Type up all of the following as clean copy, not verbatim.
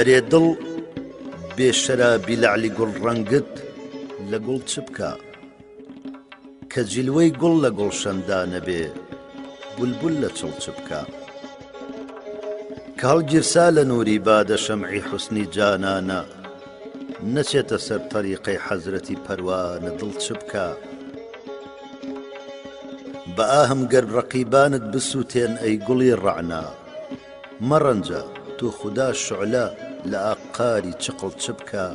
ئەرێ دڵ بێ شەرابی لەعلی گوڵ ڕەنگت لە گوڵ چ بکا؟ کە جلوەی گوڵ لە گوڵشەندا نەبێ بولبول لە چڵ چ بکا؟ کە هەڵگیرسا لە نووری بادە شەمعی حوسنی جانانە نەچێتە سەر تەریقەی حەزرەتی پەروانە دڵ چ بکا؟ بە ئاهم گەر ڕەقیبانت بسووتێن ئەی گوڵی ڕەعنا مەڕەنجە تو خودا شوعلە لە ئاقاری چقڵ چ بکا؟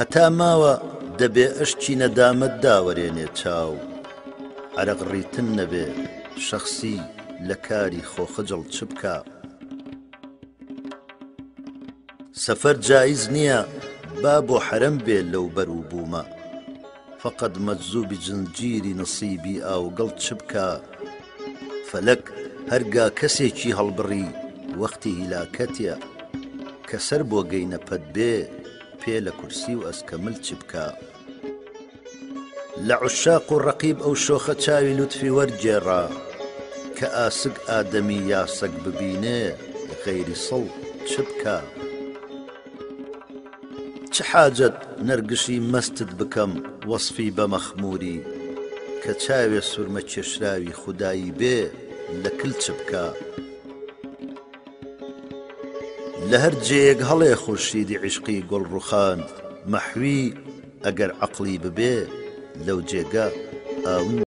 هەتا ماوە دەبێ ئەشکی نەدامەت داوەرێنێ چاو عەرەق ڕیتن نەبێ شەخسی لە کاری خۆ خجڵ چ بکا؟ سەفەر جایز نییە با بۆ حەرەم بێ لەو بەر و بوومە فەقەت مەجزوبی جنجیری نسیبی ئاوگڵ چ بکا؟ فەلەک هەرگا کەسێکی هەڵبڕی وەختی هیلاکەتە کە سەر بۆ گەینە پەت بێ پێ لە کورسی و ئەسکەمل چ بکا؟ لە عوشاق و ڕەقیب ئەو شۆخە چاوی لوتفی وەرگێڕا کە ئاسک ئادەمی یا سەگ ببینێ غەیری سڵ چ بکا؟ چ حاجەت نەرگشی مەستت بکەم وەسفی بە مەخمووری کە چاوێ سورمە کێشراوی خودایی بێ لە کل چ بکا؟ لە هەر جێیەک هەڵێ خورشیدی عیشقی گوڵڕوخان مەحوی ئەگەر عەقڵی ببێ لەو جێگە ئاو.